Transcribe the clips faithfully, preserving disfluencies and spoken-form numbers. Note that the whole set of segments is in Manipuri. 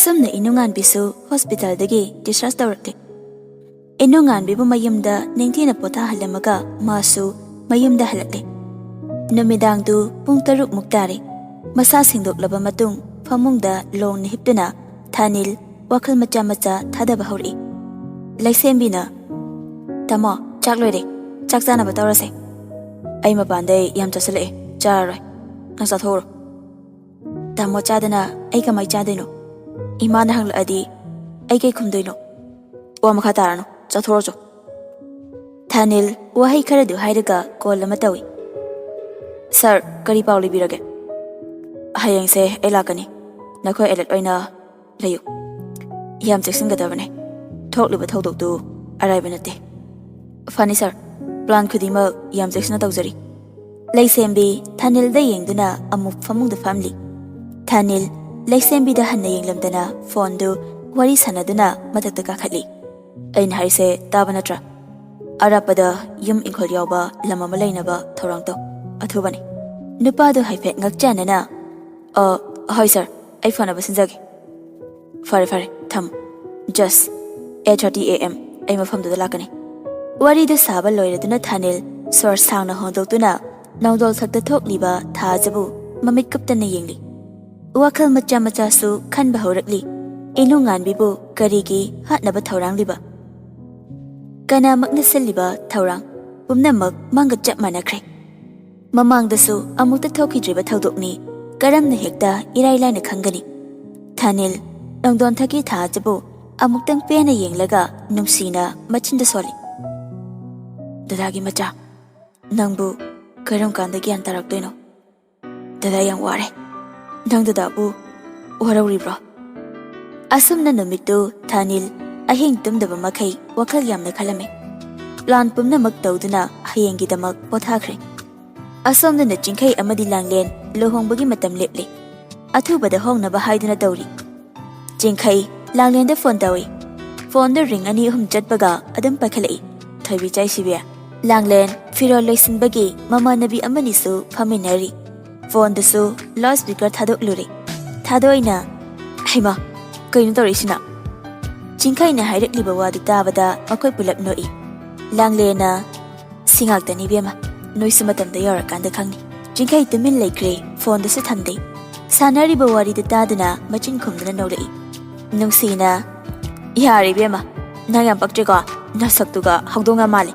ꯑꯁꯨꯝꯅ ꯏꯅꯨꯡꯉꯥꯟꯕꯤꯁꯨ ꯍꯣꯁꯄꯤꯇꯥꯜꯗꯒꯤ ꯗꯤꯁꯆꯥꯔꯖ ꯇꯧꯔꯛꯂꯦ꯫ ꯏꯅꯨꯡꯉꯥꯟꯕꯤꯕꯨ ꯃꯌꯨꯝꯗ ꯅꯤꯡꯊꯤꯅ ꯄꯣꯊꯥꯍꯜꯂꯝꯃꯒ ꯃꯥꯁꯨ ꯃꯌꯨꯝꯗ ꯍꯜꯂꯛꯂꯦ꯫ ꯅꯨꯃꯤꯗꯥꯡꯗꯨ ꯄꯨꯡ ꯇꯔꯨꯛꯃꯨꯛ ꯇꯥꯔꯦ꯫ ꯃꯁꯥ ꯁꯦꯡꯗꯣꯛꯂꯕ ꯃꯇꯨꯡ ꯐꯃꯨꯡꯗ ꯂꯣꯡꯅ ꯍꯤꯞꯇꯨꯅ ꯊꯥꯅꯤꯜ ꯋꯥꯈꯜ ꯃꯆꯥ ꯃꯆꯥ ꯊꯥꯗꯕ ꯍꯧꯔꯛꯏ꯫ ꯂꯩꯁꯦꯝꯕꯤꯅ, "ꯇꯥꯃꯣ, ꯆꯥꯛ ꯂꯣꯏꯔꯦ꯫ ꯆꯥꯛ ꯆꯥꯅꯕ ꯇꯧꯔꯁꯦ꯫ ꯑꯩ ꯃꯄꯥꯟꯗꯩ ꯌꯥꯝ ꯆꯥꯁꯤꯜꯂꯛꯑꯦ꯫ ꯆꯥꯔꯔꯣꯏ꯫ ꯅꯪ ꯆꯥꯊꯣꯛꯎꯔꯣ꯫" "ꯇꯥꯃꯣ ꯆꯥꯗꯅ ꯑꯩ ꯀꯃꯥꯏ ꯆꯥꯗꯣꯏꯅꯣ? ꯏꯃꯥꯅ ꯍꯪꯂꯛꯑꯗꯤ ꯑꯩ ꯀꯩ ꯈꯨꯝꯗꯣꯏꯅꯣ?" "ꯋꯥ ꯃꯈꯥ ꯇꯥꯔꯅꯨ꯫ ꯆꯥꯊꯣꯛꯎꯔꯣ ꯆꯣ꯫" ꯊꯥꯅꯤꯜ ꯋꯥꯍꯩ ꯈꯔꯗꯨ ꯍꯥꯏꯔꯒ ꯀꯣꯜ ꯑꯃ ꯇꯧꯏ꯫ "ꯁꯥꯔ, ꯀꯔꯤ ꯄꯥꯎ ꯂꯩꯕꯤꯔꯒꯦ?" "ꯍꯌꯦꯡꯁꯦ ꯑꯩ ꯂꯥꯛꯀꯅꯤ꯫ ꯅꯈꯣꯏ ꯑꯦꯂꯔꯠ ꯑꯣꯏꯅ ꯂꯩꯌꯨ꯫ ꯌꯥꯝ ꯆꯦꯛꯁꯤꯟꯒꯗꯕꯅꯦ꯫ ꯊꯣꯛꯂꯤꯕ ꯊꯧꯗꯣꯛꯇꯨ ꯑꯔꯥꯏꯕ ꯅꯠꯇꯦ꯫" "ꯐꯅꯤ ꯁꯥꯔ, ꯄ꯭ꯂꯥꯟ ꯈꯨꯗꯤꯡꯃꯛ ꯌꯥꯝ ꯆꯦꯛꯁꯤꯟꯅ ꯇꯧꯖꯔꯤ꯫" ꯂꯩꯁꯦꯝꯕꯤ ꯊꯥꯅꯤꯜꯗ ꯌꯦꯡꯗꯨꯅ ꯑꯃꯨꯛ ꯐꯃꯨꯡꯗ ꯐꯝꯂꯤ꯫ ꯊꯥꯅꯤꯜ ꯂꯩꯁꯦꯝꯕꯤꯗ ꯍꯟꯅ ꯌꯦꯡꯂꯝꯗꯅ ꯐꯣꯟꯗꯨ ꯋꯥꯔꯤ ꯁꯥꯟꯅꯗꯨꯅ ꯃꯊꯛꯇ ꯀꯥꯈꯠꯂꯤ꯫ "ꯑꯩꯅ ꯍꯥꯏꯁꯦ ꯇꯥꯕ ꯅꯠꯇ꯭ꯔꯥ? ꯑꯔꯥꯞꯄꯗ ꯌꯨꯝ ꯏꯪꯈꯣꯜ ꯌꯥꯎꯕ ꯂꯝ ꯑꯃ ꯂꯩꯅꯕ ꯊꯧꯔꯥꯡ ꯇꯧ꯫ ꯑꯊꯨꯕꯅꯤ꯫" ꯅꯨꯄꯥꯗꯨ ꯍꯥꯏꯐꯦꯠ ꯉꯛꯆꯥꯟꯅꯅ, "ꯑ, ꯍꯣꯏ ꯁꯥꯔ, ꯑꯩ ꯐꯅꯕ ꯁꯤꯟꯖꯒꯦ꯫" "ꯐꯔꯦ, ꯐꯔꯦ, ꯊꯝꯃꯨ꯫ Just eight thirty A M ꯑꯩ ꯃꯐꯝꯗꯨꯗ ꯂꯥꯛꯀꯅꯤ꯫" ꯋꯥꯔꯤꯗꯨ ꯁꯥꯕ ꯂꯣꯏꯔꯗꯨꯅ ꯊꯥꯅꯤꯜ ꯁꯣꯔ ꯁꯥꯡꯅ ꯍꯣꯟꯗꯣꯛꯇꯨꯅ ꯅꯣꯡꯗꯣꯜ ꯊꯛꯇ ꯊꯣꯛꯂꯤꯕ ꯊꯥꯖꯕꯨ ꯃꯃꯤꯠ ꯀꯨꯞꯇꯅ ꯌꯦꯡꯂꯤ꯫ ꯋꯥꯈꯜ ꯃꯆꯥ ꯃꯆꯥꯁꯨ ꯈꯟꯕ ꯍꯧꯔꯛꯂꯤ꯫ ꯏꯅꯨꯡꯉꯥꯟꯕꯤꯕꯨ ꯀꯔꯤꯒꯤ ꯍꯥꯠꯅꯕ ꯊꯧꯔꯥꯡꯂꯤꯕ? ꯀꯅꯥꯃꯛꯅ ꯁꯤꯜꯂꯤꯕ ꯊꯧꯔꯥꯡ ꯄꯨꯝꯅꯃꯛ ꯃꯥꯡꯒ ꯆꯞ ꯃꯥꯟꯅꯈ꯭ꯔꯦ꯫ ꯃꯃꯥꯡꯗꯁꯨ ꯑꯃꯨꯛꯇ ꯊꯣꯛꯈꯤꯗ꯭ꯔꯤꯕ ꯊꯧꯗꯣꯛꯅꯤ꯫ ꯀꯔꯝꯅ ꯍꯦꯛꯇ ꯏꯔꯥꯏ ꯂꯥꯏꯅ ꯈꯪꯒꯅꯤ? ꯊꯥꯅꯤꯜ ꯅꯣꯡꯗꯣꯟꯊꯛꯀꯤ ꯊꯥꯖꯕꯨ ꯑꯃꯨꯛꯇꯪ ꯄꯦꯟꯅ ꯌꯦꯡꯂꯒ ꯅꯨꯡꯁꯤꯅ ꯃꯆꯤꯟꯗ ꯁꯣꯜꯂꯤ꯫ "ꯗꯗꯥꯒꯤ ꯃꯆꯥ, ꯅꯪꯕꯨ ꯀꯔꯝ ꯀꯥꯟꯗ ꯒ꯭ꯌꯥꯟ ꯇꯥꯔꯛꯇꯣꯏꯅꯣ? ꯗꯗꯥ ꯌꯥꯝ ꯋꯥꯔꯦ꯫ ꯅꯪ ꯗꯗꯥꯕꯨ ꯋꯥꯔꯧꯔꯤꯕ꯭ꯔꯣ?" ꯑꯁꯨꯝꯅ ꯅꯨꯃꯤꯠꯇꯨ ꯊꯥꯅꯤꯜ ꯑꯍꯤꯡ ꯇꯨꯝꯗꯕ ꯃꯈꯩ ꯋꯥꯈꯜ ꯌꯥꯝꯅ ꯈꯜꯂꯝꯃꯤ꯫ ꯄ꯭ꯂꯥꯟ ꯄꯨꯝꯅꯃꯛ ꯇꯧꯗꯨꯅ ꯍꯌꯦꯡꯒꯤꯗꯃꯛ ꯄꯣꯊꯥꯈ꯭ꯔꯦ꯫ ꯑꯁꯣꯝꯗꯅ ꯆꯤꯡꯈꯩ ꯑꯃꯗꯤ ꯂꯥꯡꯂꯦꯟ ꯂꯨꯍꯣꯡꯕꯒꯤ ꯃꯇꯝ ꯂꯦꯞꯂꯦ꯫ ꯑꯊꯨꯕꯗ ꯍꯣꯡꯅꯕ ꯍꯥꯏꯗꯨꯅ ꯇꯧꯔꯤ꯫ ꯆꯤꯡꯈꯩ ꯂꯥꯡꯂꯦꯟꯗ ꯐꯣꯟ ꯇꯧꯏ꯫ ꯐꯣꯟꯗ ꯔꯤꯡ ꯑꯅꯤ ꯑꯍꯨꯝ ꯆꯠꯄꯒ ꯑꯗꯨꯝ ꯄꯥꯏꯈꯠꯂꯛꯏ꯫ "ꯊꯣꯏꯕꯤ ꯆꯥꯏꯁꯤꯕꯤ?" ꯂꯥꯡꯂꯦꯟ ꯐꯤꯔꯣꯜ ꯂꯣꯏꯁꯤꯟꯕꯒꯤ ꯃꯃꯥꯟꯅꯕꯤ ꯑꯃꯅꯤꯁꯨ ꯐꯝꯃꯤꯟꯅꯔꯤ꯫ ꯐꯣꯟꯗꯨꯁꯨ ꯂꯥꯎꯗ ꯁ꯭ꯄꯤꯀꯔ ꯊꯥꯗꯣꯛꯂꯨꯔꯦ꯫ ꯊꯥꯗꯣꯏꯅ, "ꯍꯩꯃꯥ, ꯀꯩꯅꯣ ꯇꯧꯔꯛꯏꯁꯤꯅ? ꯆꯤꯡꯈꯩꯅ ꯍꯥꯏꯔꯛꯂꯤꯕ ꯋꯥꯗꯨ ꯇꯥꯕꯗ ꯃꯈꯣꯏ ꯄꯨꯂꯞ ꯅꯣꯛꯏ꯫ ꯂꯥꯡꯂꯦꯅ, "ꯁꯤ ꯉꯥꯛꯇꯅꯤ ꯏꯕꯦꯝꯃ, ꯅꯣꯏꯁꯨ ꯃꯇꯝꯗ ꯌꯧꯔꯀꯥꯟꯗ ꯈꯪꯅꯤ꯫" ꯆꯤꯡꯈꯩ ꯇꯨꯃꯤꯟ ꯂꯩꯈ꯭ꯔꯦ, ꯐꯣꯟꯗꯨꯁꯨ ꯊꯝꯗꯦ꯫ ꯁꯥꯟꯅꯔꯤꯕ ꯋꯥꯔꯤꯗꯨ ꯇꯥꯗꯨꯅ ꯃꯆꯤꯟ ꯈꯨꯝꯗꯨꯅ ꯅꯣꯛꯂꯛꯏ꯫ ꯅꯨꯡꯁꯤꯅ, "ꯌꯥꯔꯦ ꯏꯕꯦꯝꯃ, ꯅꯪ ꯌꯥꯝ ꯄꯛꯇ꯭ꯔꯦꯀꯣ, ꯅꯁꯛꯇꯨꯒ ꯍꯧꯗꯣꯡ ꯌꯥꯝ ꯃꯥꯜꯂꯦ꯫"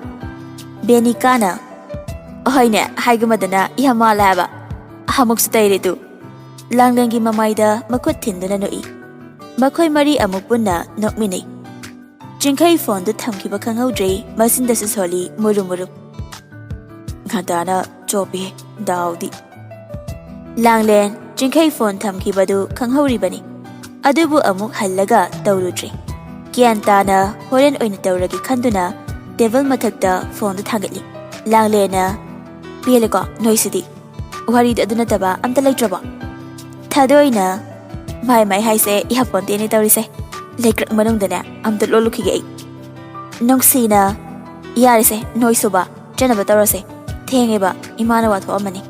ꯕꯦꯅꯤꯀꯥꯅ, "ꯑꯍꯣꯏꯅꯦ, ꯍꯥꯏꯒꯨꯝꯃꯗꯅ ꯌꯥꯝ ꯃꯥꯜꯂꯦ ꯍꯥꯏꯕ, ꯑꯃꯨꯛꯁꯨ ꯇꯩꯔꯦ ꯇꯨ꯫" ꯂꯥꯡꯂꯦꯟꯒꯤ ꯃꯃꯥꯏꯗ ꯃꯈꯨꯠ ꯊꯤꯟꯗꯨꯅ ꯅꯣꯛꯏ꯫ ꯃꯈꯣꯏ ꯃꯔꯤ ꯑꯃꯨꯛ ꯄꯨꯟꯅ ꯅꯣꯛꯃꯤꯟꯅꯩ꯫ ꯆꯤꯡꯈꯩ ꯐꯣꯟꯗꯨ ꯊꯝꯈꯤꯕ ꯈꯪꯍꯧꯗ꯭ꯔꯦ, ꯃꯆꯤꯟꯗꯁꯨ ꯁꯣꯜꯂꯤ ꯃꯨꯔꯨ ꯃꯨꯔꯨ꯫ "ꯉꯟꯇꯥꯅ ꯆꯣꯞꯄꯤ, ꯗꯥꯎꯗꯤ꯫" ꯂꯥꯡꯂꯦꯟ ꯆꯤꯡꯈꯩ ꯐꯣꯟ ꯊꯝꯈꯤꯕꯗꯨ ꯈꯪꯍꯧꯔꯤꯕꯅꯤ, ꯑꯗꯨꯕꯨ ꯑꯃꯨꯛ ꯍꯜꯂꯒ ꯇꯧꯔꯨꯗ꯭ꯔꯦ꯫ ꯒ꯭ꯌꯥꯟ ꯇꯥꯅ ꯍꯣꯔꯦꯟ ꯑꯣꯏꯅ ꯇꯧꯔꯒꯦ ꯈꯟꯗꯨꯅ ꯇꯦꯕꯜ ꯃꯊꯛꯇ ꯐꯣꯟꯗꯨ ꯊꯥꯡꯒꯠꯂꯤ꯫ ꯂꯥꯡꯂꯦꯟꯅ, "ꯄꯦꯜꯂꯦꯀꯣ ꯅꯣꯏꯁꯤꯗꯤ꯫ ꯋꯥꯔꯤꯗꯨ ꯑꯗꯨ ꯅꯠꯇꯕ ꯑꯝꯇ ꯂꯩꯇ꯭ꯔꯕꯣ?" ꯊꯥꯗꯣꯏꯅ, "ꯃꯥꯏ ꯃꯥꯏ ꯍꯥꯏꯁꯦ ꯌꯥꯄꯣꯟꯇꯦꯅꯦ ꯇꯧꯔꯤꯁꯦ꯫ ꯂꯩꯀ꯭ꯔꯛ ꯃꯅꯨꯡꯗꯅꯦ ꯑꯝꯇ ꯂꯣꯠꯂꯨꯈꯤꯒꯦ ꯑꯩ꯫" ꯅꯨꯡꯁꯤꯅ, "ꯌꯥꯔꯦꯁꯦ, ꯅꯣꯏꯁꯨꯕ, ꯆꯠꯅꯕ ꯇꯧꯔꯁꯦ꯫ ꯊꯦꯡꯉꯦꯕ, ꯏꯃꯥꯅ ꯋꯥꯊꯣꯛꯑꯝꯃꯅꯤ꯫"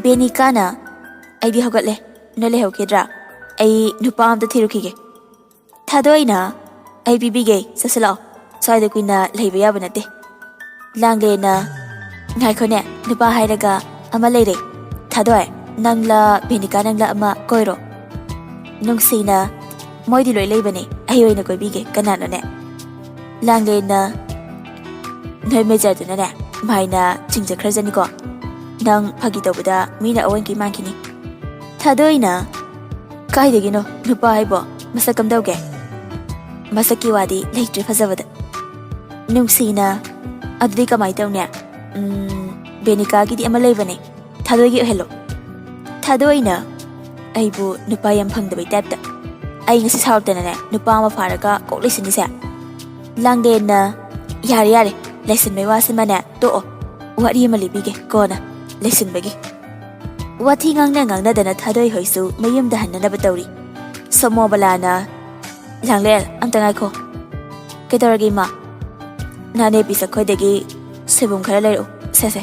ꯕꯦꯅꯤꯀꯥꯅ, "ꯑꯩꯗꯤ ꯍꯧꯒꯠꯂꯦ, ꯅꯣꯏ ꯂꯩꯍꯧꯈꯤꯗ꯭ꯔꯥ? ꯑꯩ ꯅꯨꯄꯥ ꯑꯝꯇ ꯊꯤꯔꯨꯈꯤꯒꯦ꯫" ꯊꯥꯗꯣꯏꯅ, "ꯑꯩ ꯄꯤꯕꯤꯒꯦ, ꯆꯠꯁꯤꯜꯂꯛꯑꯣ꯫ ꯁ꯭ꯋꯥꯏꯗ ꯀꯨꯏꯅ ꯂꯩꯕ ꯌꯥꯕ ꯅꯠꯇꯦ꯫" ꯂꯥꯡꯂꯦꯅ, "ꯉꯥꯏꯈꯣꯅꯦ, ꯅꯨꯄꯥ ꯍꯥꯏꯔꯒ ꯑꯃ ꯂꯩꯔꯦ꯫ ꯊꯥꯗꯣꯏ, ꯅꯪꯂ ꯕꯦꯅꯤꯀꯥ ꯅꯪꯂ ꯑꯃ ꯀꯣꯏꯔꯣ꯫" ꯅꯨꯡꯁꯤꯅ, "ꯃꯣꯏꯗꯤ ꯂꯣꯏ ꯂꯩꯕꯅꯦ, ꯑꯩ ꯑꯣꯏꯅ ꯀꯣꯏꯕꯤꯒꯦ, ꯀꯅꯥꯅꯣꯅꯦ?" ꯂꯥꯡꯂꯦꯅ, "ꯅꯣꯏ ꯃꯦꯖꯔꯗꯨꯅꯅꯦ ꯃꯥꯏꯅ ꯆꯤꯡꯖꯈ꯭ꯔꯖꯅꯤꯀꯣ꯫ ꯅꯪ ꯐꯥꯒꯤ ꯇꯧꯕꯗ ꯃꯤꯅ ꯑꯑꯣꯟ ꯀꯤ ꯃꯥꯟꯈꯤꯅꯤ꯫" ꯊꯥꯗꯣꯏꯅ, "ꯀꯥꯏꯗꯒꯤꯅꯣ ꯅꯨꯄꯥ ꯍꯥꯏꯕꯣ? ꯃꯁꯛ ꯀꯝꯗꯧꯒꯦ?" "ꯃꯁꯛꯀꯤ ꯋꯥꯗꯤ ꯂꯩꯇ꯭ꯔꯦ ꯐꯖꯕꯗ꯫" ꯅꯨꯡꯁꯤꯅ, "ꯑꯗꯨꯗꯤ ꯀꯃꯥꯏ ꯇꯧꯅꯤ? ꯎꯝ, ꯕꯦꯅꯤꯀꯥꯒꯤꯗꯤ ꯑꯃ ꯂꯩꯕꯅꯦ, ꯊꯥꯗꯣꯏꯒꯤ ꯑꯣꯏꯍꯜꯂꯣ꯫" ꯊꯥꯗꯣꯏꯅ, "ꯑꯩꯕꯨ ꯅꯨꯄꯥ ꯌꯥꯝ ꯐꯪꯗꯕꯩ ꯇꯥꯏꯞꯇ꯫ ꯑꯩ ꯉꯁꯤ ꯁꯥꯎꯔꯛꯇꯅꯅꯦ ꯅꯨꯄꯥ ꯑꯃ ꯐꯥꯔꯒ ꯀꯣꯛ ꯂꯩꯁꯤꯟꯅꯤꯁꯦ꯫" ꯂꯥꯡꯂꯦꯟꯅ, "ꯌꯥꯔꯦ ꯌꯥꯔꯦ, ꯂꯩꯁꯤꯟꯕꯩ ꯋꯥꯁꯤꯃꯅꯦ ꯇꯣꯛꯑꯣ꯫ ꯋꯥꯔꯤ ꯑꯃ ꯂꯤꯕꯤꯒꯦ ꯀꯣꯟꯅ, ꯂꯩꯁꯤꯟꯕꯒꯤ꯫" ꯋꯥꯊꯤ ꯉꯥꯡꯅ ꯉꯥꯡꯅꯗꯅ ꯊꯥꯗꯣꯏ ꯍꯣꯏꯁꯨ ꯃꯌꯨꯝꯗ ꯍꯟꯅꯅꯕ ꯇꯧꯔꯤ꯫ ꯁꯣꯃꯣꯕꯂꯥꯅ, "ꯂꯥꯡꯂꯦꯟ, ꯑꯝꯇ ꯉꯥꯏꯈꯣ꯫" "ꯀꯩꯗꯧꯔꯒꯦ ꯏꯃꯥ?" "ꯅꯥꯅꯦ ꯄꯤꯁꯛ ꯈꯣꯏꯗꯒꯤ ꯁꯣꯏꯕꯨꯝ ꯈꯔ ꯂꯩꯔꯛꯎ꯫ ꯁꯦ ꯁꯦ,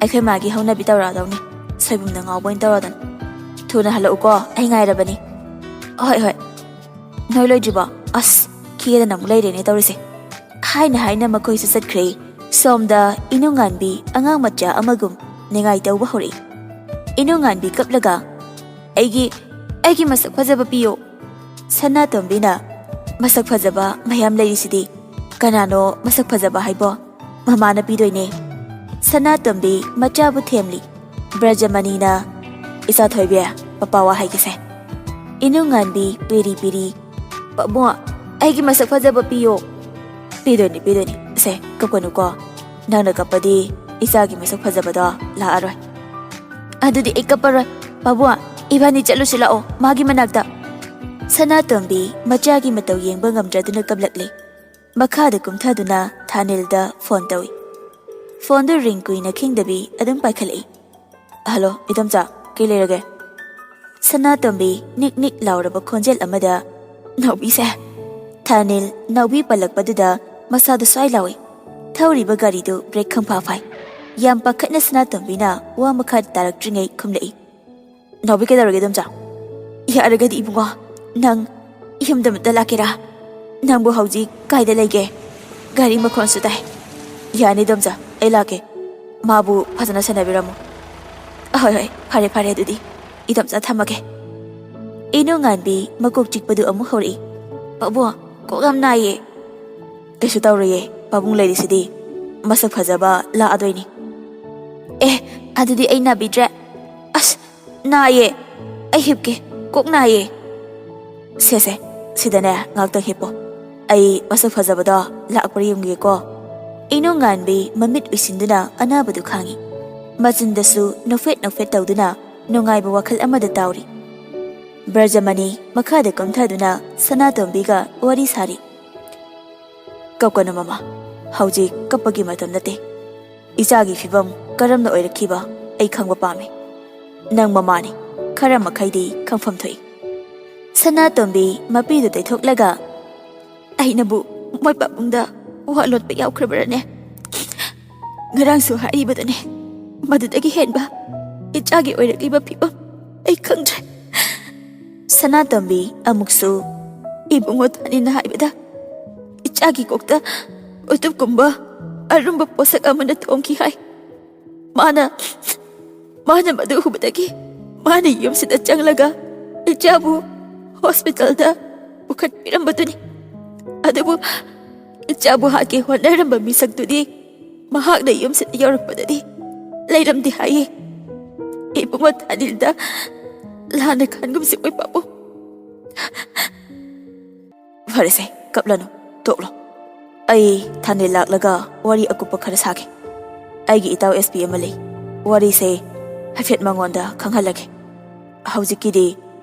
ꯑꯩꯈꯣꯏ ꯃꯥꯒꯤ ꯍꯧꯅꯕꯤ ꯇꯧꯔꯛꯑꯗꯧꯅꯤ, ꯁꯣꯏꯕꯨꯝꯅ ꯉꯥꯎꯕ ꯑꯣꯏꯅ ꯇꯧꯔꯗꯅ꯫ ꯊꯨꯅ ꯍꯜꯂꯛꯎꯀꯣ, ꯑꯩ ꯉꯥꯏꯔꯕꯅꯤ꯫" "ꯍꯣꯏ ꯍꯣꯏ꯫" "ꯅꯣꯏ ꯂꯣꯏꯗ꯭ꯔꯤꯕꯣ? ꯑꯁ, ꯈꯦꯗꯅ ꯑꯃꯨꯛ ꯂꯩꯔꯦꯅꯦ ꯇꯧꯔꯤꯁꯦ"꯫ ꯍꯥꯏꯅ ꯍꯥꯏꯅ ꯃꯈꯣꯏꯁꯨ ꯆꯠꯈ꯭ꯔꯦ꯫ ꯁꯣꯝꯗ ꯏꯅꯨꯡꯉꯥꯟꯕꯤ ꯑꯉꯥꯡ ꯃꯆꯥ ꯑꯃꯒꯨꯝ ꯅꯤꯡꯉꯥꯏ ꯇꯧꯕ ꯍꯧꯔꯛꯏ꯫ ꯏꯅꯨꯡꯉꯥꯟꯕꯤ ꯀꯞꯂꯒ, "ꯑꯩꯒꯤ, ꯑꯩꯒꯤ ꯃꯁꯛ ꯐꯖꯕ ꯄꯤꯌꯨ"꯫ ꯁꯅꯥꯇꯣꯝꯕꯤꯅ, "ꯃꯁꯛ ꯐꯖꯕ ꯃꯌꯥꯝ ꯂꯩꯔꯤꯁꯤꯗꯤ꯫ ꯀꯅꯥꯅꯣ ꯃꯁꯛ ꯐꯖꯕ ꯍꯥꯏꯕꯣ? ꯃꯃꯥꯅ ꯄꯤꯗꯣꯏꯅꯦ"꯫ ꯁꯅꯥꯇꯣꯝꯕꯤ ꯃꯆꯥꯕꯨ ꯊꯦꯝꯂꯤ꯫ ꯕ꯭ꯔꯖꯃꯅꯤꯅ, "ꯏꯆꯥ ꯊꯣꯏꯕꯤ, ꯄꯄꯥ ꯋꯥ ꯍꯥꯏꯒꯦꯁꯦ"꯫ ꯏꯅꯨꯡꯉꯥꯟꯕꯤ ꯄꯤꯔꯤ ꯄꯤꯔꯤ, "ꯄꯥꯕꯨꯡ, ꯑꯩꯒꯤ ꯃꯁꯛ ꯐꯖꯕ ꯄꯤꯌꯣ"꯫ "ꯄꯤꯗꯣꯏꯅꯤ, ꯄꯤꯗꯣꯏꯅꯤ꯫ ꯁꯦ, ꯀꯞꯀꯅꯨꯀꯣ꯫ ꯅꯪꯅ ꯀꯞꯄꯗꯤ ꯏꯆꯥꯒꯤ ꯃꯁꯛ ꯐꯖꯕꯗꯣ ꯂꯥꯛꯑꯔꯣꯏ"꯫ "ꯑꯗꯨꯗꯤ ꯑꯩ ꯀꯞꯄꯔꯣꯏ꯫ ꯄꯥꯕꯨꯡ, ꯏꯕꯥꯅꯤ ꯆꯠꯂꯨꯁꯤ ꯂꯥꯛꯑꯣ ꯃꯥꯒꯤ ꯃꯅꯥꯛꯇ"꯫ ꯁꯅꯥꯇꯣꯝꯕꯤ ꯃꯆꯥꯒꯤ ꯃꯇꯧ ꯌꯦꯡꯕ ꯉꯝꯗ꯭ꯔꯗꯨꯅ ꯀꯞꯂꯛꯂꯤ꯫ ꯃꯈꯥꯗ ꯀꯨꯝꯊꯗꯨꯅ ꯊꯥꯅꯤꯜꯗ ꯐꯣꯟ ꯇꯧꯏ꯫ ꯐꯣꯟꯗꯨ ꯔꯤꯡ ꯀꯨꯏꯅ ꯈꯤꯡꯗꯕꯤ ꯑꯗꯨꯝ ꯄꯥꯏꯈꯠꯂꯛꯏ꯫ "ꯍꯜꯂꯣ, ꯏꯗꯣꯝꯆꯥ, ꯀꯩ ꯂꯩꯔꯒꯦ?" ꯁꯅꯥꯇꯣꯝꯕꯤ ꯅꯤꯛ ꯅꯤꯛ ꯂꯥꯎꯔꯕ ꯈꯣꯟꯖꯦꯜ ꯑꯃꯗ, "ꯅꯥꯎꯕꯤꯁꯦ"꯫ ꯊꯥꯅꯤꯜ ꯅꯥꯎꯕꯤ ꯄꯜꯂꯛꯄꯗꯨꯗ ꯃꯁꯥꯗꯨ ꯁ꯭ꯋꯥꯏ ꯂꯥꯎꯏ꯫ ꯊꯧꯔꯤꯕ ꯒꯥꯔꯤꯗꯨ ꯕ꯭ꯔꯦꯛ ꯈꯪꯐꯥ ꯐꯥꯏ꯫ ꯌꯥꯝ ꯄꯥꯈꯠꯅ ꯁꯅꯥꯇꯣꯝꯕꯤꯅ ꯋꯥ ꯃꯈꯥ ꯇꯥꯔꯛꯇ꯭ꯔꯤꯉꯩ ꯈꯨꯝꯂꯛꯏ꯫ "ꯅꯥꯎꯕꯤ, ꯀꯩꯗꯧꯔꯒꯦ, ꯏꯗꯣꯝꯆꯥ?" "ꯌꯥꯔꯒꯗꯤ ꯏꯕꯨꯡꯉꯣ, ꯅꯪ ꯌꯨꯝꯗ ꯑꯃꯇ ꯂꯥꯛꯀꯦꯔꯥ? ꯅꯪꯕꯨ ꯍꯧꯖꯤꯛ ꯀꯥꯏꯗ ꯂꯩꯒꯦ? ꯒꯥꯔꯤ ꯃꯈꯣꯟꯁꯨ ꯇꯥꯏ"꯫ "ꯌꯥꯅꯤ, ꯏꯗꯣꯝꯆꯥ, ꯑꯩ ꯂꯥꯛꯀꯦ꯫ ꯃꯥꯕꯨ ꯐꯖꯅ ꯁꯦꯟꯅꯕꯤꯔꯝꯃꯨ"꯫ "ꯑꯍꯣꯏ, ꯍꯣꯏ, ꯐꯔꯦ, ꯐꯔꯦ, ꯑꯗꯨꯗꯤ ꯏꯗꯣꯝꯆꯥ ꯊꯝꯃꯒꯦ"꯫ ꯏꯅꯨꯡꯉꯥꯟꯕꯤ ꯃꯀꯣꯛ ꯆꯤꯛꯄꯗꯨ ꯑꯃꯨꯛ ꯍꯧꯔꯛꯏ꯫ "ꯄꯥꯕꯨꯡ, ꯀꯣꯛ ꯌꯥꯝ ꯅꯥꯏꯌꯦ"꯫ "ꯀꯩꯁꯨ ꯇꯧꯔꯣꯏꯌꯦ, ꯄꯥꯕꯨꯡ ꯂꯩꯔꯤꯁꯤꯗꯤ꯫ ꯃꯁꯛ ꯐꯖꯕ ꯂꯥꯛꯑꯗꯣꯏꯅꯤ"꯫ "ꯑꯦ, ꯑꯗꯨꯗꯤ ꯑꯩ ꯅꯥꯕꯤꯗ꯭ꯔꯦ꯫ ꯑꯁ, ꯅꯥꯏꯌꯦ꯫ ꯑꯩ ꯍꯤꯞꯀꯦ꯫ ꯀꯣꯛ ꯅꯥꯏꯌꯦ"꯫ "ꯁꯦ, ꯁꯦ, ꯁꯤꯗꯅꯦ ꯉꯥꯛꯇꯪ ꯍꯤꯞꯄꯣ꯫ ꯑꯩ ꯃꯁꯛ ꯐꯖꯕꯗꯣ ꯂꯥꯛꯄ꯭ꯔꯥ ꯌꯦꯡꯒꯦꯀꯣ"꯫ ꯏꯅꯨꯡꯉꯥꯟꯕꯤ ꯃꯃꯤꯠ ꯎꯏꯁꯤꯟꯗꯨꯅ ꯑꯅꯥꯕꯗꯨ ꯈꯥꯡꯉꯤ꯫ ꯃꯆꯤꯟꯗꯁꯨ ꯅꯣꯛꯐꯦꯠ ꯅꯣꯛꯐꯦꯠ ꯇꯧꯗꯨꯅ ꯅꯨꯡꯉꯥꯏꯕ ꯋꯥꯈꯜ ꯑꯃꯗ ꯇꯥꯎꯔꯤ꯫ ꯕ꯭ꯔꯖꯃꯅꯤ ꯃꯈꯥꯗ ꯀꯨꯝꯊꯗꯨꯅ ꯁꯅꯥꯇꯣꯝꯕꯤꯒ ꯋꯥꯔꯤ ꯁꯥꯔꯤ꯫ "ꯀꯞꯀꯅꯨ ꯃꯃꯥ, ꯍꯧꯖꯤꯛ ꯀꯞꯄꯒꯤ ꯃꯇꯝ ꯅꯠꯇꯦ꯫ ꯏꯆꯥꯒꯤ ꯐꯤꯕꯝ ꯀꯔꯝꯅ ꯑꯣꯏꯔꯛꯈꯤꯕ ꯑꯩ ꯈꯪꯕ ꯄꯥꯝꯃꯤ꯫ ꯅꯪ ꯃꯃꯥꯅꯤ, ꯈꯔ ꯃꯈꯩꯗꯤ ꯈꯪꯐꯝ ꯊꯣꯛꯏ"꯫ ꯁꯅꯥꯇꯣꯝꯕꯤ ꯃꯄꯤꯗꯨ ꯇꯩꯊꯣꯛꯂꯒ, "ꯑꯩꯅꯕꯨ ꯃꯣꯏ ꯄꯥꯕꯨꯡꯗ ꯋꯥ ꯂꯣꯠꯄ ꯌꯥꯎꯈ꯭ꯔꯕ꯭ꯔꯅꯦ? ꯉꯔꯥꯡꯁꯨ ꯍꯥꯏꯔꯤꯕꯗꯨꯅꯦ, ꯃꯗꯨꯗꯒꯤ ꯍꯦꯟꯕ ꯏꯆꯥꯒꯤ ꯑꯣꯏꯔꯛꯂꯤꯕ ꯐꯤꯕꯝ ꯑꯩ ꯈꯪꯗ꯭ꯔꯦ"꯫ ꯁꯅꯥꯇꯣꯝꯕꯤ ꯑꯃꯨꯛꯁꯨ, ꯏꯕꯨꯡꯉꯣ ꯊꯥꯅꯤꯜꯅ ꯍꯥꯏꯕꯗ ꯏꯆꯥꯒꯤ ꯀꯣꯛꯇ ꯎꯇꯨꯞꯀꯨꯝꯕ ꯑꯔꯨꯝꯕ ꯄꯣꯠꯁꯛ ꯑꯃꯅ ꯊꯣꯝꯈꯤ ꯍꯥꯏ꯫ ꯃꯥꯅ ꯃꯥꯅ ꯃꯗꯨ ꯎꯕꯗꯒꯤ ꯃꯥꯅ ꯌꯨꯝꯁꯤꯗ ꯆꯪꯂꯒ ꯏꯆꯥꯕꯨ ꯍꯣꯁꯄꯤꯇꯥꯜꯗ ꯄꯨꯈꯠꯄꯤꯔꯝꯕꯗꯨꯅꯤ꯫ ꯑꯗꯨꯕꯨ ꯏꯆꯥꯕꯨ ꯍꯥꯠꯀꯦ ꯍꯣꯠꯅꯔꯝꯕ ꯃꯤꯁꯛꯇꯨꯗꯤ ꯃꯍꯥꯛꯅ ꯌꯨꯝꯁꯤꯗ ꯌꯧꯔꯛꯄꯗꯗꯤ ꯂꯩꯔꯝꯗꯦ ꯍꯥꯏꯌꯦ꯫ ꯏꯕꯨꯡꯉꯣ ꯊꯥꯅꯤꯜꯗ ꯂꯥꯟꯅ ꯈꯟꯒꯨꯝꯁꯤ ꯑꯣꯏ ꯄꯥꯕꯨꯡ꯫ ꯐꯔꯦꯁꯦ, ꯀꯞꯂꯅꯨ, ꯇꯣꯛꯂꯣ꯫ ꯑꯩ ꯊꯥꯅꯤꯜ ꯂꯥꯛꯂꯒ ꯋꯥꯔꯤ ꯑꯀꯨꯞꯄ ꯈꯔ ꯁꯥꯒꯦ꯫ ꯑꯩꯒꯤ ꯏꯇꯥꯎ ꯑꯦꯁ ꯄꯤ ꯑꯃ ꯂꯩ꯫ ꯋꯥꯔꯤꯁꯦ ꯍꯥꯏꯐꯦꯠ ꯃꯉꯣꯟꯗ ꯈꯪꯍꯜꯂꯒꯦ꯫ ꯍꯧꯖꯤꯛꯀꯤꯗꯤ